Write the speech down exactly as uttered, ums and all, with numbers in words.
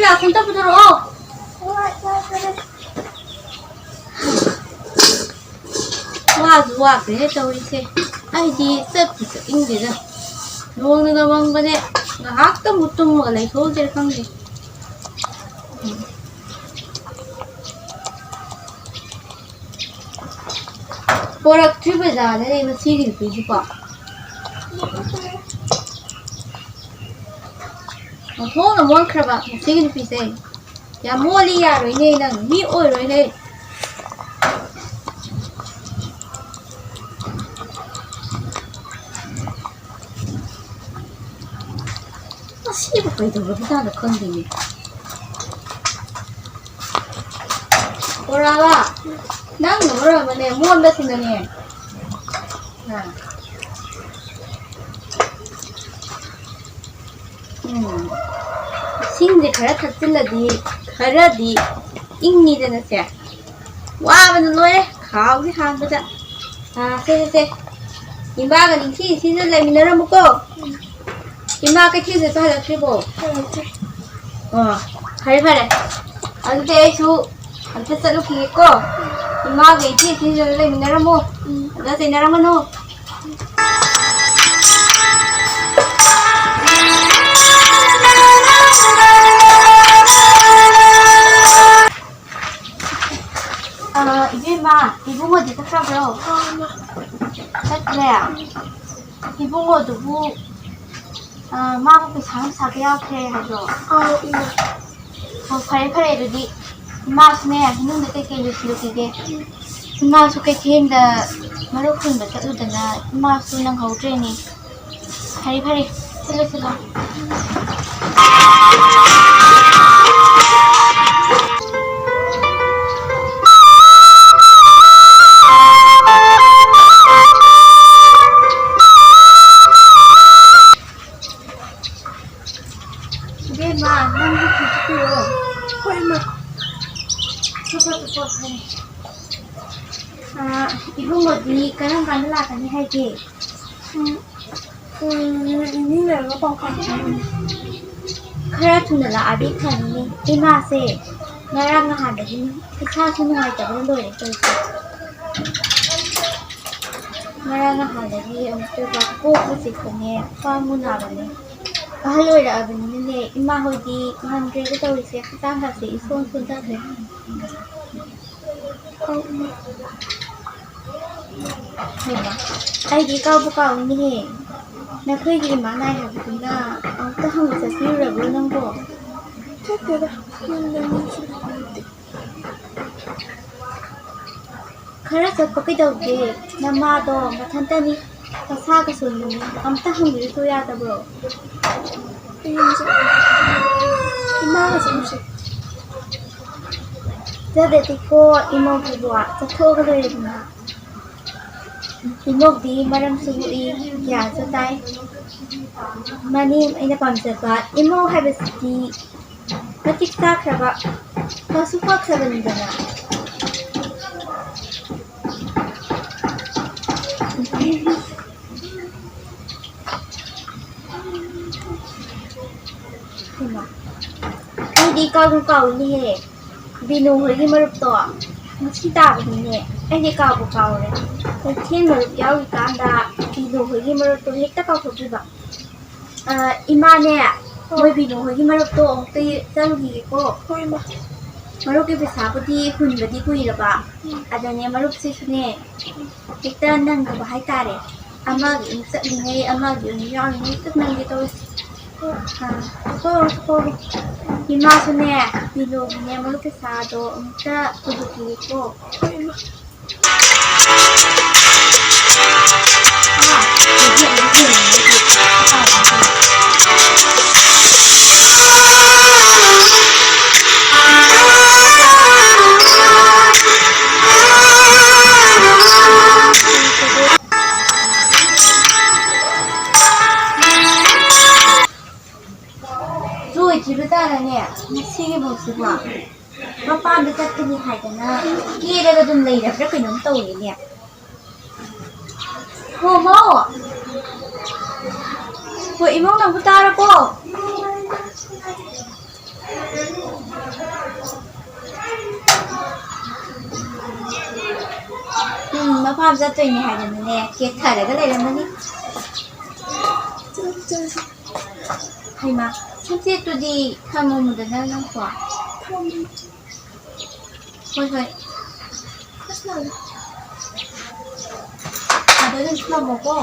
ꯆꯥꯛ ꯑꯝꯇ ꯄꯨꯊꯣꯔꯛꯑꯣ꯫ ꯋꯥꯁꯨ ꯋꯥꯈ꯭ꯔꯦ ꯇꯧꯔꯤꯁꯦ꯫ ꯑꯩꯗꯤ ꯆꯠꯄꯨ ꯆꯠꯅꯤꯡꯗꯦꯗ꯫ ꯅꯣꯡꯅꯒ ꯃꯪꯕꯅꯦ꯫ ꯉꯥꯏꯍꯥꯛꯇꯪꯕꯨ ꯇꯨꯝꯃꯒ ꯂꯩꯊꯣꯛꯎꯁꯤꯔ ꯈꯪꯗꯦ꯫ ꯄꯣꯔꯛꯇ꯭ꯔꯤ ꯕꯖꯥꯔꯗꯅꯦ ꯃꯁꯤꯒꯤ ꯅꯨꯄꯤꯁꯤꯀꯣ꯫ ꯑꯣꯟꯊꯣꯛꯅ ꯃꯣꯠꯈ꯭ꯔꯕ ꯃꯁꯤꯒꯤ ꯅꯨꯄꯤꯁꯦ꯫ ꯌꯥꯝ ꯃꯣꯠꯂꯤ, ꯌꯥꯔꯣꯏꯅꯦ, ꯅꯪ ꯃꯤ ꯑꯣꯏꯔꯣꯏꯅꯦ꯫ ꯃꯁꯤꯕꯨ ꯀꯩꯗꯧꯔꯕꯖꯥꯠꯅꯣ ꯈꯪꯗꯦꯅꯦ꯫ ꯕꯣꯔꯥꯕ, ꯅꯪꯅ ꯃꯔꯣꯟ ꯑꯃꯅꯦ, ꯃꯣꯟꯕꯁꯤꯅꯅꯦ꯫ ꯑꯥ꯫ ꯎꯝ꯫ ꯏꯁꯤꯡꯁꯦ ꯈꯔ ꯊꯛꯆꯤꯜꯂꯗꯤ ꯈꯔꯗꯤ ꯏꯪꯉꯤꯗꯅꯁꯦ꯫ ꯋꯥꯕꯅ ꯂꯣꯏꯔꯦ, ꯈꯥꯎꯁꯦ ꯍꯥꯟꯕꯗ꯫ ꯑꯥ, ꯁꯦ, ꯁꯦ, ꯁꯦ꯫ ꯏꯃꯥꯒ ꯅꯤꯡꯊꯤ ꯅꯤꯡꯊꯤꯅ ꯂꯩꯃꯤꯟꯅꯔꯝꯃꯨꯀꯣ꯫ ꯏꯃꯥ ꯀꯩꯊꯦꯜ ꯆꯠꯄ ꯍꯜꯂꯛꯇ꯭ꯔꯤꯕꯣ? ꯍꯜꯂꯛꯇ꯭ꯔꯤ꯫ ꯑꯣ, ꯐꯔꯦ, ꯐꯔꯦ꯫ ꯑꯗꯨꯗꯤ ꯑꯩꯁꯨ ꯑꯝꯇ ꯆꯠꯂꯨꯈꯤꯒꯦꯀꯣ꯫ ꯏꯃꯥꯒ ꯏꯆꯦ ꯏꯆꯦꯁꯤꯡꯒ ꯂꯩꯃꯤꯟꯅꯔꯝꯃꯣ꯫ ꯎꯝ꯫ ꯑꯝꯇ ꯆꯩꯅꯔꯝꯒꯅꯨ꯫ ꯑ, ꯏꯕꯦꯝꯃ, ꯏꯕꯨꯡꯉꯣꯗꯤ ꯆꯠꯈ꯭ꯔꯕ꯭ꯔꯣ? ꯑꯥ, ꯏꯃꯥ꯫ ꯆꯠꯈ꯭ꯔꯦ? ꯏꯕꯨꯡꯉꯣꯗꯨꯕꯨ, ꯑ, ꯃꯥꯕꯨ ꯄꯩꯁꯥ ꯅꯨꯡꯁꯥꯒ ꯌꯥꯎꯈ꯭ꯔꯦ ꯍꯥꯏꯕ꯭ꯔꯣ? ꯑꯥ, ꯏꯃꯥ꯫ ꯑꯣ, ꯐꯔꯦ, ꯐꯔꯦ, ꯑꯗꯨꯗꯤ ꯏꯃꯥꯁꯨꯅꯦ, ꯏꯃꯨꯡꯗ ꯀꯩꯀꯩ ꯂꯣꯏꯁꯤꯜꯂꯨꯈꯤꯒꯦ꯫ ꯏꯃꯥꯁꯨ ꯀꯩꯊꯦꯜꯗ ꯃꯔꯨꯞ ꯍꯨꯟꯕ ꯆꯠꯂꯨꯗꯅ ꯏꯃꯥꯁꯨ ꯅꯪꯍꯧꯗ꯭ꯔꯦꯅꯦ꯫ ꯐꯔꯦ, ꯐꯔꯦ, ꯆꯠꯂꯣ, ꯆꯠꯂꯣ꯫ ꯏꯕꯦꯝꯃ, ꯅꯪꯁꯨ ꯐꯤ ꯁꯨꯕꯤꯔꯣ꯫ ꯍꯣꯏ, ꯏꯃꯥ꯫ ꯁꯨꯕ ꯇꯨꯀꯣ, ꯐꯔꯦ꯫ ꯑꯥ, ꯏꯕꯨꯡꯉꯣꯗꯤ ꯀꯔꯝ ꯀꯥꯟꯗ ꯂꯥꯛꯀꯅꯤ ꯍꯥꯏꯒꯦ? ꯎꯝ, ꯎꯝ, ꯅꯨꯃꯤꯠ ꯅꯤꯅꯤ ꯂꯩꯔꯒ ꯄꯥꯎ ꯐꯥꯎꯅꯔꯅꯤ꯫ ꯈꯔ ꯊꯨꯅ ꯂꯥꯛꯑꯗꯤ ꯐꯅꯤꯅꯦ꯫ ꯏꯃꯥꯁꯦ ꯉꯔꯥꯡ ꯅꯍꯥꯟꯗꯒꯤ ꯏꯁꯥꯁꯨ ꯅꯨꯡꯉꯥꯏꯇꯕꯅ ꯂꯣꯏꯔꯦ ꯇꯧꯔꯤꯁꯦ꯫ ꯉꯔꯥꯡ ꯅꯍꯥꯟꯗꯒꯤ ꯑꯃꯨꯛꯇꯣꯏꯕ ꯀꯣꯛꯄꯨ ꯆꯤꯛꯄꯅꯦ, ꯈ꯭ꯋꯥꯡꯕꯨ ꯅꯥꯕꯅꯦ꯫ ꯑꯍꯜ ꯑꯣꯏꯔꯛꯑꯕꯅꯤꯅꯅꯦ, ꯏꯃꯥ ꯍꯣꯏꯗꯤ ꯉꯝꯗ꯭ꯔꯦꯗ ꯇꯧꯔꯤꯁꯦ, ꯍꯛꯆꯥꯡꯒꯁꯦ ꯏꯁꯣꯟ ꯁꯣꯟꯊꯈ꯭ꯔꯦ꯫ ꯍꯩꯃꯥ, ꯑꯩꯗꯤ ꯀꯥꯎꯕꯨ ꯀꯥꯎꯏꯅꯦꯍꯦ꯫ ꯅꯈꯣꯏꯒꯤ ꯏꯃꯥ ꯅꯥꯏ ꯍꯥꯏꯕꯗꯨꯅ ꯑꯃꯨꯛꯇ ꯍꯪꯕ ꯆꯠꯄꯤꯔꯨꯔꯕ꯭ꯔꯣ ꯅꯪꯕꯣ? ꯆꯠꯇꯦꯗ, ꯌꯨꯝꯗ ꯃꯤꯁꯨ ꯂꯩꯇꯦ꯫ ꯈꯔ ꯆꯠꯄ ꯀꯩꯗꯧꯒꯦ? ꯅꯃꯥꯗꯣ ꯃꯊꯟꯇꯅꯤ, ꯃꯁꯥꯒ ꯁꯣꯟꯕꯅꯤ꯫ ꯑꯝꯇ ꯍꯪꯕꯤꯔꯨꯆꯣ ꯌꯥꯗꯕ꯭ꯔꯣ? ꯑꯩ ꯌꯨꯝ ꯆꯠ-, ꯏꯃꯥꯒ ꯆꯠꯂꯨꯁꯦ꯫ ꯆꯠꯂꯗꯤꯀꯣ, ꯏꯃꯧꯒꯤꯕꯨ ꯆꯠꯊꯣꯛꯑꯒ ꯂꯣꯏꯔꯦꯗꯅ꯫ ꯏꯃꯧꯗꯤ ꯃꯔꯝꯁꯨ ꯃꯣꯛꯏ, ꯒ꯭ꯌꯥꯟꯁꯨ ꯇꯥꯏ꯫ ꯃꯥꯅꯤ ꯑꯩꯅ ꯄꯥꯝꯖꯕ ꯏꯃꯧ ꯍꯥꯏꯕꯁꯤꯗꯤ ꯃꯇꯤꯛ ꯆꯥꯈ꯭ꯔꯕ, ꯐꯁꯨ ꯐꯈ꯭ꯔꯕꯅꯤꯗꯅ꯫ ꯍꯩꯃꯥ, ꯑꯩꯗꯤ ꯀꯥꯎꯕꯨ ꯀꯥꯎꯏꯅꯦꯍꯦ꯫ ꯕꯤꯅꯨ ꯍꯣꯏꯒꯤ ꯃꯔꯨꯞꯇꯣ ꯉꯁꯤ ꯇꯥꯕꯅꯤꯅꯦ꯫ ꯑꯩꯗꯤ ꯀꯥꯎꯕꯨ ꯀꯥꯎꯔꯦ꯫ ꯀꯩꯊꯦꯜ ꯃꯔꯨꯞ ꯌꯥꯎꯔꯤꯀꯥꯟꯗ ꯕꯤꯅꯨ ꯍꯣꯏꯒꯤ ꯃꯔꯨꯞꯇꯣ ꯍꯦꯛꯇ ꯀꯥꯎꯊꯣꯛꯈꯤꯕ꯫ ꯑ, ꯏꯃꯥꯅꯦ, ꯍꯣꯏ꯫ ꯃꯣꯏ ꯕꯤꯅꯨ ꯍꯣꯏꯒꯤ ꯃꯔꯨꯞꯇꯣ ꯑꯃꯨꯛꯇ ꯆꯪꯈꯤꯒꯦꯀꯣ꯫ ꯍꯣꯏ, ꯏꯃꯥ꯫ ꯃꯔꯨꯞꯀꯤ ꯄꯩꯁꯥꯕꯨꯗꯤ ꯍꯨꯟꯕꯗꯤ ꯀꯨꯏꯔꯕ꯫ ꯎꯝ꯫ ꯑꯗꯅꯦ, ꯃꯔꯨꯞꯁꯤꯁꯨꯅꯦ, ꯎꯝ꯫ ꯍꯦꯛꯇ ꯅꯪꯗꯕ ꯍꯥꯏꯇꯥꯔꯦ꯫ ꯑꯃꯒꯤ ꯑꯃꯨꯛ ꯆꯠꯂꯤꯉꯩ, ꯑꯃꯒꯤ ꯑꯃꯨꯛ ꯌꯥꯎꯔꯤꯉꯩ, ꯍꯦꯛꯇ ꯅꯪꯒꯦ ꯇꯧꯋꯦ꯫ ꯑ, ꯆꯠꯊꯣꯛꯎꯔꯣ, ꯆꯠꯊꯣꯛꯎꯔꯣ꯫ ꯏꯃꯥꯁꯨꯅꯦ, ꯕꯤꯅꯨꯒꯤꯅꯦ, ꯃꯔꯨꯞ ꯄꯩꯁꯥꯗꯣ ꯑꯃꯨꯛꯇ ꯄꯨꯊꯣꯛꯄꯤꯒꯦꯀꯣ꯫ ꯍꯣꯏ, ꯏꯃꯥ꯫ ꯂꯣꯏꯗ꯭ꯔꯤꯕ ꯖꯥꯠꯂꯅꯦ ꯉꯁꯤꯒꯤ ꯕꯣꯛꯁꯤꯕꯣ? ꯃꯄꯥꯟꯗ ꯆꯠꯀꯅꯤ ꯍꯥꯏꯗꯅ ꯀꯦꯔꯒ ꯑꯗꯨꯝ ꯂꯩꯔꯕ꯭ꯔꯥ ꯀꯩꯅꯣꯝ ꯇꯧꯔꯦꯅꯦ꯫ ꯍꯣ, ꯃꯧ! ꯍꯣ, ꯏꯃꯧ ꯅꯪꯕꯨ ꯇꯥꯔꯕꯣ? ꯎꯝ, ꯃꯐꯝ ꯆꯠꯇꯣꯏꯅꯦ ꯍꯥꯏꯗꯅꯅꯦ, ꯀꯦꯊꯔꯒ ꯂꯩꯔꯝꯃꯅꯤ꯫ ꯍꯩꯃꯥ, ꯁꯝꯆꯦꯠꯇꯨꯗꯤ ꯊꯝꯃꯝꯃꯨꯗꯅ ꯅꯪꯁꯨ꯫ ꯍꯣꯏ, ꯍꯣꯏ꯫ ꯑꯗꯣ ꯑꯗꯨꯝ ꯊꯝꯃꯣꯀꯣ꯫